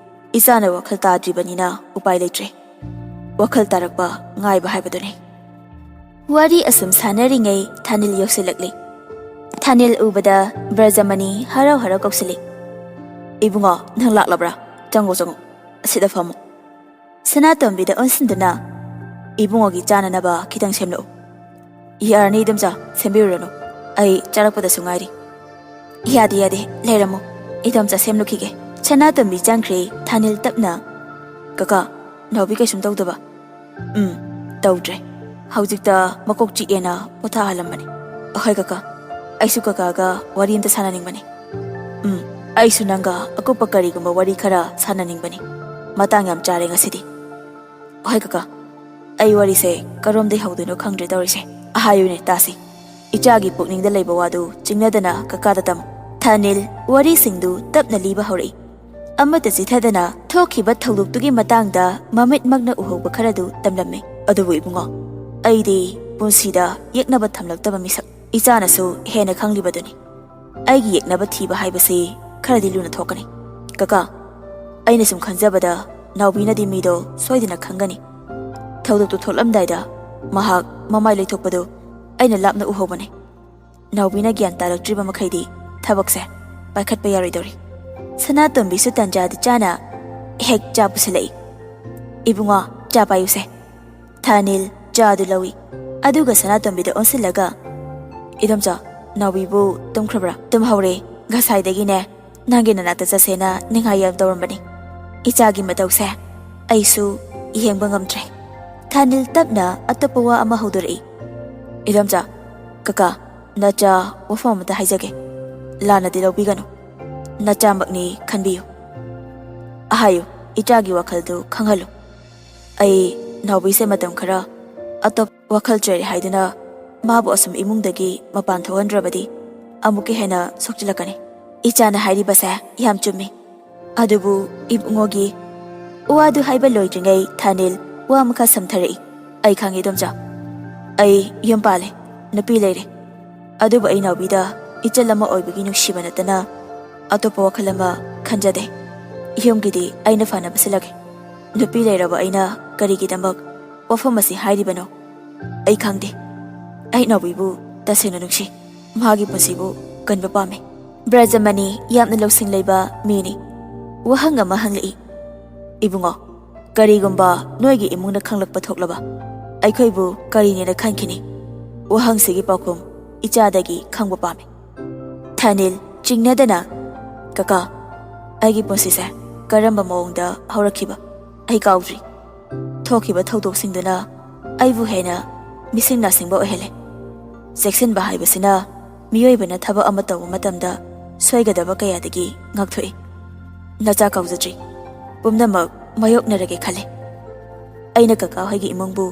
ꯏꯆꯥꯅ ꯋꯥꯈꯜ ꯇꯥꯗ꯭ꯔꯤꯕꯅꯤꯅ ꯎꯄꯥꯏ ꯂꯩꯇ꯭ꯔꯦ꯫ ꯋꯥꯈꯜ ꯇꯥꯔꯛꯄ ꯉꯥꯏꯕ ꯍꯥꯏꯕꯗꯨꯅꯤ꯫ ꯋꯥꯔꯤ ꯑꯁꯨꯝ ꯁꯥꯟꯅꯔꯤꯉꯩ ꯊꯥꯅꯤꯜ ꯌꯧꯁꯤꯜꯂꯛꯂꯤ꯫ ꯊꯥꯅꯤꯜ ꯎꯕꯗ ꯕ꯭ꯔꯖꯃꯅꯤ ꯍꯔꯥꯎ ꯍꯔꯥꯎ ꯀꯧꯁꯤꯜꯂꯤ꯫ "ꯏꯕꯨꯡꯉꯣ, ꯅꯪ ꯂꯥꯛꯂꯕ꯭ꯔꯥ? ꯆꯪꯉꯣ, ꯆꯪꯉꯣ꯫ ꯑꯁꯤꯗ ꯐꯝꯃꯣ꯫" ꯁꯅꯥꯇꯣꯝꯕꯤꯗ ꯑꯣꯟꯁꯤꯟꯗꯨꯅ, "ꯏꯕꯨꯡꯉꯣꯒꯤ ꯆꯥꯅꯅꯕ ꯈꯤꯇꯪ ꯁꯦꯝꯂꯛꯎ꯫" "ꯌꯥꯔꯅꯤ ꯏꯗꯣꯝꯆꯥ, ꯁꯦꯝꯕꯤꯔꯨꯔꯅꯨ꯫ ꯑꯩ ꯆꯥꯔꯛꯄꯗꯁꯨ ꯉꯥꯏꯔꯤ꯫" "ꯌꯥꯗꯦ, ꯌꯥꯗꯦ, ꯂꯩꯔꯝꯃꯨ꯫" "ꯏꯗꯣꯝꯆꯥ ꯁꯦꯝꯂꯨꯈꯤꯒꯦ꯫" ꯁꯅꯥꯇꯣꯝꯕꯤ ꯆꯪꯈ꯭ꯔꯦ꯫ ꯊꯥꯅꯤꯜ ꯇꯞꯅ, "ꯀꯀꯥ, ꯅꯥꯎꯕꯤ ꯀꯩꯁꯨꯝ ꯇꯧꯗꯕ?" "ꯎꯝ, ꯇꯧꯗ꯭ꯔꯦ꯫ ꯍꯧꯖꯤꯛꯇ ꯃꯀꯣꯛ ꯆꯤꯛꯑꯦꯅ ꯄꯣꯊꯥꯍꯜꯂꯝꯕꯅꯤ꯫" "ꯑꯍꯣꯏ ꯀꯀꯥ, ꯑꯩꯁꯨ ꯀꯀꯥꯒ ꯋꯥꯔꯤ ꯑꯝꯇ ꯁꯥꯟꯅꯅꯤꯡꯕꯅꯤ꯫" "ꯎꯝ, ꯑꯩꯁꯨ ꯅꯪꯒ ꯑꯀꯨꯞꯄ ꯀꯔꯤꯒꯨꯝꯕ ꯋꯥꯔꯤ ꯈꯔ ꯁꯥꯟꯅꯅꯤꯡꯕꯅꯤ꯫ ꯃꯇꯥꯡ ꯌꯥꯝ ꯆꯥꯔꯦ ꯉꯁꯤꯗꯤ꯫" "ꯑꯍꯣꯏ ꯀꯀꯥ, ꯑꯩ ꯋꯥꯔꯤꯁꯦ ꯀꯔꯣꯝꯗꯩ ꯍꯧꯗꯣꯏꯅꯣ ꯈꯪꯗ꯭ꯔꯦ ꯇꯧꯔꯤꯁꯦ꯫ ꯍꯥꯏꯌꯨꯅꯦ ꯇꯥꯁꯤ꯫ ꯏꯆꯥꯒꯤ ꯄꯨꯛꯅꯤꯡꯗ ꯂꯩꯕ ꯋꯥꯗꯨ ꯆꯤꯡꯅꯗꯅ ꯀꯀꯥꯗ ꯇꯝꯃꯨ꯫" ꯊꯥꯅꯤꯜ ꯋꯥꯔꯤꯁꯤꯡꯗꯨ ꯇꯞꯅ ꯂꯤꯕ ꯍꯧꯔꯛꯏ꯫ ꯑꯃꯠꯇ ꯆꯤꯊꯗꯅ ꯊꯣꯛꯈꯤꯕ ꯊꯧꯗꯣꯛꯇꯨꯒꯤ ꯃꯇꯥꯡꯗ ꯃꯃꯤꯠꯃꯛꯅ ꯎꯍꯧꯕ ꯈꯔꯗꯨ ꯇꯝꯂꯝꯃꯤ꯫ "ꯑꯗꯨꯕꯨ ꯏꯕꯨꯡꯉꯣ, ꯑꯩꯗꯤ ꯄꯨꯟꯁꯤꯗ ꯌꯦꯛꯅꯕ ꯊꯝꯂꯛꯇꯕ ꯃꯤꯁꯛ꯫ ꯏꯆꯥꯅꯁꯨ ꯍꯦꯟꯅ ꯈꯪꯂꯤꯕꯗꯨꯅꯤ꯫ ꯑꯩꯒꯤ ꯌꯦꯛꯅꯕ ꯊꯤꯕ ꯍꯥꯏꯕꯁꯤ ꯈꯔꯗꯤ ꯂꯨꯅ ꯊꯣꯛꯀꯅꯤ꯫ ꯀꯀꯥ, ꯑꯩꯅ ꯁꯨꯝ ꯈꯟꯖꯕꯗ ꯅꯥꯎꯕꯤꯅꯗꯤ ꯃꯤꯗꯣ ꯁꯣꯏꯗꯅ ꯈꯪꯒꯅꯤ꯫ ꯊꯧꯗꯣꯛꯇꯨ ꯊꯣꯛꯂꯝꯗꯥꯏꯗ ꯃꯍꯥꯛ ꯃꯃꯥꯏ ꯂꯩꯊꯣꯛꯄꯗꯨ ꯑꯩꯅ ꯂꯥꯞꯅ ꯎꯍꯧꯕꯅꯤ꯫ ꯅꯥꯎꯕꯤꯅ ꯒ꯭ꯌꯥꯟ ꯇꯥꯔꯛꯇ꯭ꯔꯤꯕ ꯃꯈꯩꯗꯤ ꯊꯕꯛꯁꯦ ꯄꯥꯏꯈꯠꯄ ꯌꯥꯔꯣꯏꯗꯧꯔꯤ꯫" ꯁꯅꯥꯇꯣꯝꯕꯤꯁꯨ ꯇꯟꯖꯥꯗꯨ ꯆꯥꯅ ꯍꯦꯛ ꯆꯥ ꯄꯨꯁꯤꯜꯂꯛꯏ꯫ "ꯏꯕꯨꯡꯉꯣ, ꯆꯥ ꯄꯥꯏꯌꯨꯁꯦ꯫" ꯊꯥꯅꯤꯜ ꯆꯥꯗꯨ ꯂꯧꯏ꯫ ꯑꯗꯨꯒ ꯁꯅꯥꯇꯣꯝꯕꯤꯗ ꯑꯣꯟꯁꯤꯜꯂꯒ, "ꯏꯗꯣꯝꯆꯥ, ꯅꯥꯎꯕꯤꯕꯨ ꯇꯨꯝꯈ꯭ꯔꯕ꯭ꯔꯥ?" "ꯇꯨꯝꯍꯧꯔꯦ꯫ ꯉꯁꯥꯏꯗꯒꯤꯅꯦ ꯅꯪꯒꯤ ꯅꯅꯥꯛꯇ ꯆꯠꯁꯦꯅ ꯅꯤꯡꯉꯥꯏ ꯌꯥꯝ ꯇꯧꯔꯝꯕꯅꯤ꯫ ꯏꯆꯥꯒꯤ ꯃꯇꯧꯁꯦ ꯑꯩꯁꯨ ꯌꯦꯡꯕ ꯉꯝꯗ꯭ꯔꯦ꯫ ꯊꯥꯅꯤꯜ ꯇꯞꯅ ꯑꯇꯣꯞꯄ ꯋꯥ ꯑꯃ ꯍꯧꯗꯣꯔꯛꯏ꯫ "ꯏꯗꯣꯝꯆꯥ, ꯀꯀꯥ, ꯅꯆꯥ ꯋꯥꯐꯝ ꯑꯃꯇ ꯍꯥꯏꯖꯒꯦ꯫ ꯂꯥꯟꯅꯗꯤ ꯂꯧꯕꯤꯒꯅꯨ꯫ ꯅꯆꯥꯃꯛꯅꯤ ꯈꯟꯕꯤꯌꯨ꯫ ꯍꯥꯏꯌꯨ, ꯏꯆꯥꯒꯤ ꯋꯥꯈꯜꯗꯨ ꯈꯪꯍꯜꯂꯨ꯫ ꯑꯩ ꯅꯥꯎꯕꯤꯁꯦ ꯃꯇꯝ ꯈꯔ ꯑꯇꯣꯞ ꯋꯥꯈꯜ ꯆꯣꯏꯔꯦ ꯍꯥꯏꯗꯨꯅ ꯃꯥꯕꯨ ꯑꯁꯨꯝ ꯏꯃꯨꯡꯗꯒꯤ ꯃꯄꯥꯟ ꯊꯣꯛꯍꯟꯗ꯭ꯔꯕꯗꯤ ꯑꯃꯨꯛꯀ ꯍꯦꯟꯅ ꯁꯣꯛꯆꯤꯜꯂꯛꯀꯅꯤ꯫ ꯏꯆꯥꯅ ꯍꯥꯏꯔꯤꯕꯁꯦ ꯌꯥꯝ ꯆꯨꯝꯃꯤ꯫ ꯑꯗꯨꯕꯨ ꯏꯕꯨꯡꯉꯣꯒꯤ" ꯋꯥꯗꯨ ꯍꯥꯏꯕ ꯂꯣꯏꯗ꯭ꯔꯤꯉꯩ ꯊꯥꯅꯤꯜ ꯋꯥ ꯃꯈꯥ ꯁꯝꯊꯔꯛꯏ꯫ "ꯑꯩ ꯈꯪꯉꯤ, ꯏꯗꯣꯝꯆꯥ꯫ ꯑꯩ ꯌꯨꯝ ꯄꯥꯜꯂꯦ, ꯅꯨꯄꯤ ꯂꯩꯔꯦ꯫ ꯑꯗꯨꯕꯨ ꯑꯩ ꯅꯥꯎꯕꯤꯗ ꯏꯆꯜ ꯑꯃ ꯑꯣꯏꯕꯒꯤ ꯅꯨꯡꯁꯤꯕ ꯅꯠꯇꯅ ꯑꯇꯣꯞꯄ ꯋꯥꯈꯜ ꯑꯃ ꯈꯟꯖꯗꯦ꯫ ꯌꯨꯝꯒꯤꯗꯤ ꯑꯩꯅ ꯐꯅꯕ ꯁꯤꯜꯂꯒꯦ꯫ ꯅꯨꯄꯤ ꯂꯩꯔꯕ ꯑꯩꯅ ꯀꯔꯤꯒꯤꯗꯃꯛ ꯋꯥꯐꯝ ꯑꯁꯤ ꯍꯥꯏꯔꯤꯕꯅꯣ? ꯑꯩ ꯈꯪꯗꯦ꯫ ꯑꯩ ꯅꯥꯎꯕꯤꯕꯨ ꯇꯁꯦꯡꯅ ꯅꯨꯡꯁꯤ꯫ ꯃꯍꯥꯛꯀꯤ ꯄꯨꯟꯁꯤꯕꯨ ꯀꯟꯕ ꯄꯥꯝꯃꯤ꯫" ꯕ꯭ꯔꯖꯃꯅꯤ ꯌꯥꯝꯅ ꯂꯧꯁꯤꯡ ꯂꯩꯕ ꯃꯤꯅꯤ꯫ ꯋꯥꯍꯪ ꯑꯃ ꯍꯪꯂꯛꯏ꯫ "ꯏꯕꯨꯡꯉꯣ, ꯀꯔꯤꯒꯨꯝꯕ ꯅꯣꯏꯒꯤ ꯏꯃꯨꯡꯅ ꯈꯪꯂꯛꯄ ꯊꯣꯛꯂꯕ, ꯑꯩꯈꯣꯏꯕꯨ ꯀꯔꯤꯅꯦꯅ ꯈꯟꯈꯤꯅꯤ? ꯋꯥꯍꯪꯁꯤꯒꯤ ꯄꯥꯎꯈꯨꯝ ꯏꯆꯥꯗꯒꯤ ꯈꯪꯕ ꯄꯥꯝꯃꯤ꯫" ꯊꯥꯅꯤꯜ ꯆꯤꯡꯅꯗꯅ, "ꯀꯀꯥ, ꯑꯩꯒꯤ ꯄꯨꯟꯁꯤꯁꯦ ꯀꯔꯝꯕ ꯃꯑꯣꯡꯗ ꯍꯧꯔꯛꯈꯤꯕ ꯑꯩ ꯀꯥꯎꯗ꯭ꯔꯤ꯫ ꯊꯣꯛꯈꯤꯕ ꯊꯧꯗꯣꯛꯁꯤꯡꯗꯨꯅ ꯑꯩꯕꯨ ꯍꯦꯟꯅ ꯃꯤꯁꯤꯡ ꯅꯥꯁꯤꯡꯕ ꯑꯣꯏꯍꯜꯂꯦ꯫ ꯆꯦꯛꯁꯤꯟꯕ ꯍꯥꯏꯕꯁꯤꯅ ꯃꯤꯑꯣꯏꯕꯅ ꯊꯕꯛ ꯑꯃ ꯇꯧꯕ ꯃꯇꯝꯗ ꯁꯣꯏꯒꯗꯕ ꯀꯌꯥꯗꯒꯤ ꯉꯥꯛꯊꯣꯛꯏ꯫ ꯅꯆꯥ ꯀꯥꯎꯖꯗ꯭ꯔꯤ꯫ ꯄꯨꯝꯅꯃꯛ ꯃꯥꯌꯣꯛꯅꯔꯒꯦ ꯈꯜꯂꯦ꯫ ꯑꯩꯅ ꯀꯀꯥ ꯍꯣꯏꯒꯤ ꯏꯃꯨꯡꯕꯨ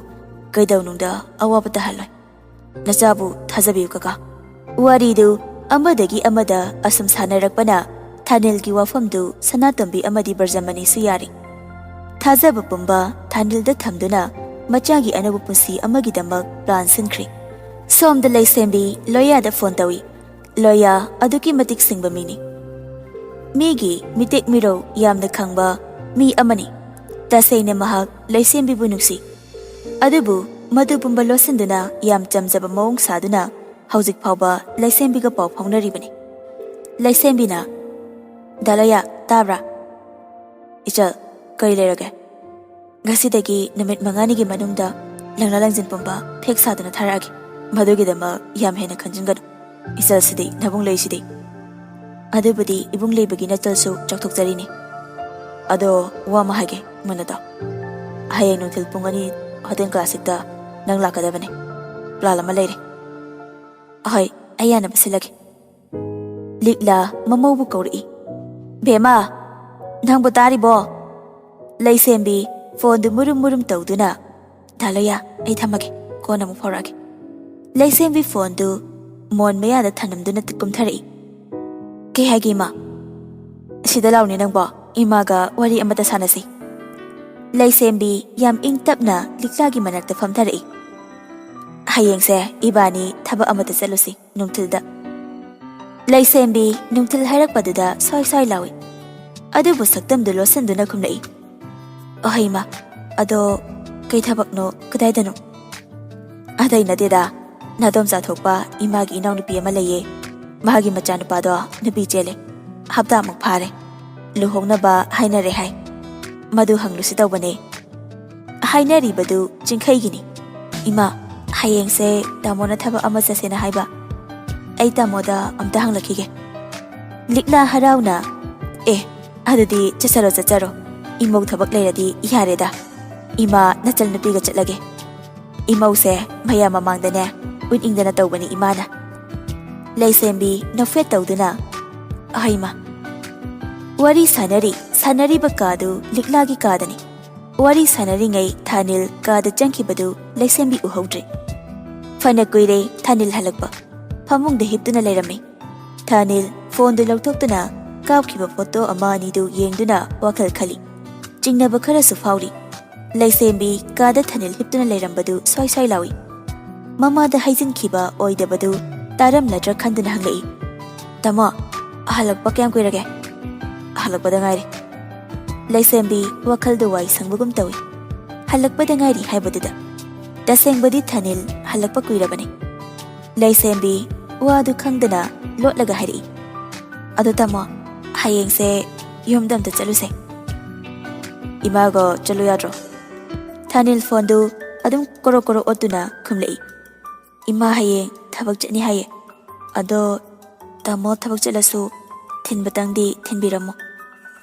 ꯀꯩꯗꯧꯅꯨꯡꯗ ꯑꯋꯥꯕ ꯇꯥꯍꯜꯂꯣꯏ꯫ ꯅꯆꯥꯕꯨ ꯊꯥꯖꯕꯤꯌꯨ, ꯀꯀꯥ꯫" ꯋꯥꯔꯤꯗꯨ ꯑꯃꯗꯒꯤ ꯑꯃꯗ ꯑꯁꯨꯝ ꯁꯥꯟꯅꯔꯛꯄꯅ ꯊꯥꯅꯤꯜꯒꯤ ꯋꯥꯐꯝꯗꯨ ꯁꯅꯥꯇꯣꯝꯕꯤ ꯑꯃꯗꯤ ꯕ꯭ꯔꯖꯃꯅꯤꯁꯨ ꯌꯥꯔꯤ꯫ ꯊꯥꯖꯕ ꯄꯨꯝꯕ ꯊꯥꯅꯤꯜꯗ ꯊꯝꯗꯨꯅ ꯃꯆꯥꯒꯤ ꯑꯅꯧꯕ ꯄꯨꯟꯁꯤ ꯑꯃꯒꯤꯗꯃꯛ ꯄ꯭ꯂꯥꯟ ꯁꯤꯟꯈ꯭ꯔꯤ꯫ ꯁꯣꯝꯗ ꯂꯩꯁꯦꯝꯕꯤ ꯂꯣꯌꯥꯗ ꯐꯣꯟ ꯇꯧꯏ꯫ ꯂꯣꯌꯥ ꯑꯗꯨꯛꯀꯤ ꯃꯇꯤꯛ ꯁꯤꯡꯕ ꯃꯤꯅꯤ꯫ ꯃꯤꯒꯤ ꯃꯤꯇꯦꯛ ꯃꯤꯔꯧ ꯌꯥꯝꯅ ꯈꯪꯕ ꯃꯤ ꯑꯃꯅꯤ꯫ ꯇꯁꯦꯡꯅ ꯃꯍꯥꯛ ꯂꯩꯁꯦꯝꯕꯤꯕꯨ ꯅꯨꯡꯁꯤ꯫ ꯑꯗꯨꯕꯨ ꯃꯗꯨ ꯄꯨꯝꯕ ꯂꯣꯠꯁꯤꯟꯗꯨꯅ ꯌꯥꯝ ꯆꯝꯖꯕ ꯃꯑꯣꯡ ꯁꯥꯗꯨꯅ ꯍꯧꯖꯤꯛ ꯐꯥꯎꯕ ꯂꯩꯁꯦꯝꯕꯤꯒ ꯄꯥꯎ ꯐꯥꯎꯅꯔꯤꯕꯅꯤ꯫ ꯂꯩꯁꯦꯝꯕꯤꯅ, "ꯗꯥ ꯂꯣꯌꯥ, ꯇꯥꯕ꯭ꯔꯥ?" "ꯏꯆꯜ, ꯀꯔꯤ ꯂꯩꯔꯒꯦ?" "ꯉꯁꯤꯗꯒꯤ ꯅꯨꯃꯤꯠ ꯃꯉꯥꯅꯤꯒꯤ ꯃꯅꯨꯡꯗ ꯂꯪꯂꯥ ꯂꯪꯖꯤꯟ ꯄꯨꯝꯕ ꯐꯦꯛ ꯁꯥꯗꯨꯅ ꯊꯥꯔꯛꯑꯒꯦ꯫ ꯃꯗꯨꯒꯤꯗꯃꯛ ꯌꯥꯝ ꯍꯦꯟꯅ ꯈꯟꯖꯤꯟꯒꯅꯨ꯫ ꯏꯆꯜꯁꯤꯗꯤ ꯅꯕꯨꯡ ꯂꯩꯁꯤꯗꯤ꯫" "ꯑꯗꯨꯕꯨꯗꯤ ꯏꯕꯨꯡ ꯂꯩꯕꯒꯤ ꯅꯆꯜꯁꯨ ꯆꯥꯎꯊꯣꯛꯆꯔꯤꯅꯤ꯫ ꯑꯗꯣ ꯋꯥ ꯑꯃ ꯍꯥꯏꯒꯦ, ꯃꯨꯟꯅ ꯇꯥꯎ꯫" ꯍꯌꯦꯡ ꯅꯨꯡꯊꯤꯜ ꯄꯨꯡ ꯑꯅꯤ ꯍꯣꯇꯦꯜ ꯀ꯭ꯂꯥꯁꯤꯛꯇ ꯅꯪ ꯂꯥꯛꯀꯗꯕꯅꯦ꯫ ꯄ꯭ꯂꯥꯟ ꯑꯃ ꯂꯩꯔꯦ꯫ ꯑꯍꯣꯏ, ꯑꯩ ꯌꯥꯅꯕ ꯁꯤꯜꯂꯒꯦ꯫ ꯂꯤꯛꯂꯥ ꯃꯃꯧꯕꯨ ꯀꯧꯔꯛꯏ꯫ "ꯕꯦꯝꯃ, ꯅꯪꯕꯨ ꯇꯥꯔꯤꯕꯣ?" ꯂꯩꯁꯦꯝꯕꯤ ꯐꯣꯟꯗꯨ ꯃꯨꯔꯨꯝ ꯃꯨꯔꯨꯝ ꯇꯧꯗꯨꯅ, "ꯗꯥ ꯂꯣꯌꯥ, ꯑꯩ ꯊꯝꯃꯒꯦ, ꯀꯣꯟꯅ ꯑꯃꯨꯛ ꯐꯥꯎꯔꯛꯑꯒꯦ꯫" ꯂꯩꯁꯦꯝꯕꯤ ꯐꯣꯟꯗꯨ ꯃꯣꯟ ꯃꯌꯥꯗ ꯊꯅꯝꯗꯨꯅ ꯀꯨꯝꯊꯔꯛꯏ꯫ "ꯀꯩ ꯍꯥꯏꯒꯦ, ꯏꯃꯥ?" "ꯁꯤꯗ ꯂꯥꯎꯅꯦ ꯅꯪꯕꯣ, ꯏꯃꯥꯒ ꯋꯥꯔꯤ ꯑꯃꯇ ꯁꯥꯟꯅꯁꯤ꯫" ꯂꯩꯁꯦꯝꯕꯤ ꯌꯥꯝ ꯏꯪ ꯇꯞꯅ ꯂꯤꯛꯂꯥꯒꯤ ꯃꯅꯥꯛꯇ ꯐꯝꯊꯔꯛꯏ꯫ "ꯍꯌꯦꯡꯁꯦ ꯏꯕꯥꯅꯤ ꯊꯕꯛ ꯑꯃꯇ ꯆꯠꯂꯨꯁꯤ ꯅꯨꯡꯊꯤꯜꯗ꯫" ꯂꯩꯁꯦꯝꯕꯤ ꯅꯨꯡꯊꯤꯜ ꯍꯥꯏꯔꯛꯄꯗꯨꯗ ꯁ꯭ꯋꯥꯏ ꯁ꯭ꯋꯥꯏ ꯂꯥꯎꯏ꯫ ꯑꯗꯨꯕꯨ ꯁꯛꯇꯝꯗꯨ ꯂꯣꯠꯁꯤꯟꯗꯨꯅ ꯈꯨꯝꯂꯛꯏ꯫ "ꯑꯍꯩꯃ, ꯑꯗꯣ ꯀꯩ ꯊꯕꯛꯅꯣ, ꯀꯗꯥꯏꯗꯅꯣ?" "ꯑꯇꯩ ꯅꯠꯇꯦꯗ, ꯅꯥꯗꯣꯝꯆꯥ ꯊꯣꯛꯄ ꯏꯃꯥꯒꯤ ꯏꯅꯥꯎꯅꯨꯄꯤ ꯑꯃ ꯂꯩꯌꯦ꯫ ꯃꯥꯒꯤ ꯃꯆꯥꯅꯨꯄꯥꯗꯣ ꯅꯨꯄꯤ ꯆꯦꯜꯂꯦ꯫ ꯍꯞꯇꯥꯃꯨꯛ ꯐꯥꯔꯦ꯫ ꯂꯨꯍꯣꯡꯅꯕ ꯍꯥꯏꯅꯔꯦ ꯍꯥꯏ꯫ ꯃꯗꯨ ꯍꯪꯂꯨꯁꯤ ꯇꯧꯕꯅꯦ꯫ ꯍꯥꯏꯅꯔꯤꯕꯗꯨ ꯆꯤꯡꯈꯩꯒꯤꯅꯤ꯫ ꯏꯃꯥ, ꯍꯌꯦꯡꯁꯦ ꯇꯥꯃꯣꯅ ꯊꯕꯛ ꯑꯃ ꯆꯠꯁꯦꯅ ꯍꯥꯏꯕ꯫ ꯑꯩ ꯇꯥꯃꯣꯗ ꯑꯝꯇ ꯍꯪꯂꯛꯈꯤꯒꯦ꯫" ꯂꯤꯛꯂꯥ ꯍꯔꯥꯎꯅ, "ꯑꯦ, ꯑꯗꯨꯗꯤ ꯆꯠꯆꯔꯣ, ꯆꯠꯆꯔꯣ꯫ ꯏꯃꯧ ꯊꯕꯛ ꯂꯩꯔꯗꯤ ꯌꯥꯔꯦꯗ꯫ ꯏꯃꯥ ꯅꯆꯜ ꯅꯨꯄꯤꯒ ꯆꯠꯂꯒꯦ꯫" ꯏꯃꯧꯁꯦ ꯃꯌꯥꯝ ꯃꯃꯥꯡꯗꯅꯦ ꯎꯠꯅꯤꯡꯗꯅ ꯇꯧꯕꯅꯤ ꯏꯃꯥꯅ꯫ ꯂꯩꯁꯦꯝꯕꯤ ꯅꯣꯛꯐꯦꯠ ꯇꯧꯗꯨꯅ, "ꯑꯍꯩꯃ!" ꯋꯥꯔꯤ ꯁꯥꯟꯅꯔꯤ ꯁꯥꯟꯅꯔꯤꯕ ꯀꯥꯗꯨ ꯂꯤꯛꯂꯥꯒꯤ ꯀꯥꯗꯅꯤ꯫ ꯋꯥꯔꯤ ꯁꯥꯟꯅꯔꯤꯉꯩ ꯊꯥꯅꯤꯜ ꯀꯥꯗ ꯆꯪꯈꯤꯕꯗꯨ ꯂꯩꯁꯦꯝꯕꯤ ꯎꯍꯧꯗ꯭ꯔꯦ꯫ ꯐꯅ ꯀꯨꯏꯔꯦ ꯊꯥꯅꯤꯜ ꯍꯜꯂꯛꯄ꯫ ꯐꯃꯨꯡꯗ ꯍꯤꯞꯇꯨꯅ ꯂꯩꯔꯝꯃꯤ꯫ ꯊꯥꯅꯤꯜ ꯐꯣꯟꯗꯨ ꯂꯧꯊꯣꯛꯇꯨꯅ ꯀꯥꯞꯈꯤꯕ ꯐꯣꯇꯣ ꯑꯃ ꯑꯅꯤꯗꯨ ꯌꯦꯡꯗꯨꯅ ꯋꯥꯈꯜ ꯈꯜꯂꯤ꯫ ꯆꯤꯡꯅꯕ ꯈꯔꯁꯨ ꯐꯥꯎꯔꯤ꯫ ꯂꯩꯁꯦꯝꯕꯤ ꯀꯥꯗ ꯊꯥꯅꯤꯜ ꯍꯤꯞꯇꯨꯅ ꯂꯩꯔꯝꯕꯗꯨ ꯁ꯭ꯋꯥꯏ ꯁ꯭ꯋꯥꯏ ꯂꯥꯎꯏ꯫ ꯃꯃꯥꯗ ꯍꯥꯏꯖꯤꯟꯈꯤꯕ ꯑꯣꯏꯗꯕꯗꯨ ꯇꯥꯔꯝꯂꯗ꯭ꯔꯥ ꯈꯟꯗꯨꯅ ꯍꯪꯂꯛꯏ꯫ "ꯇꯥꯃꯣ, ꯍꯜꯂꯛꯄ ꯀꯌꯥꯝ ꯀꯨꯏꯔꯒꯦ?" "ꯍꯜꯂꯛꯄꯗ ꯉꯥꯏꯔꯤ꯫" ꯂꯩꯁꯦꯝꯕꯤ ꯋꯥꯈꯜꯗꯨ ꯋꯥꯏ ꯁꯪꯕꯒꯨꯝ ꯇꯧꯏ꯫ ꯍꯜꯂꯛꯄꯗ ꯉꯥꯏꯔꯤ ꯍꯥꯏꯕꯗꯨꯗ꯫ ꯇꯁꯦꯡꯕꯗꯤ ꯊꯥꯅꯤꯜ ꯍꯜꯂꯛꯄ ꯀꯨꯏꯔꯕꯅꯤ꯫ ꯂꯩꯁꯦꯝꯕꯤ ꯋꯥꯗꯨ ꯈꯪꯗꯅ ꯂꯣꯠꯂꯒ ꯍꯥꯏꯔꯛꯏ꯫ "ꯑꯗꯣ ꯇꯥꯃꯣ, ꯍꯌꯦꯡꯁꯦ ꯌꯨꯝꯗ ꯑꯝꯇ ꯆꯠꯂꯨꯁꯦ꯫" "ꯏꯃꯥꯒ ꯆꯠꯂꯨ ꯌꯥꯗ꯭ꯔꯣ?" ꯊꯥꯅꯤꯜ ꯐꯣꯟꯗꯨ ꯑꯗꯨꯝ ꯀꯣꯔꯣ ꯀꯣꯔꯣ ꯑꯣꯠꯇꯨꯅ ꯈꯨꯝꯂꯛꯏ꯫ "ꯏꯃꯥ ꯍꯌꯦꯡ ꯊꯕꯛ ꯆꯠꯅꯤ ꯍꯥꯏꯌꯦ꯫ ꯑꯗꯣ ꯇꯥꯃꯣ ꯊꯕꯛ ꯆꯠꯂꯁꯨ ꯊꯤꯟꯕꯇꯪꯗꯤ ꯊꯤꯟꯕꯤꯔꯝꯃꯣ꯫"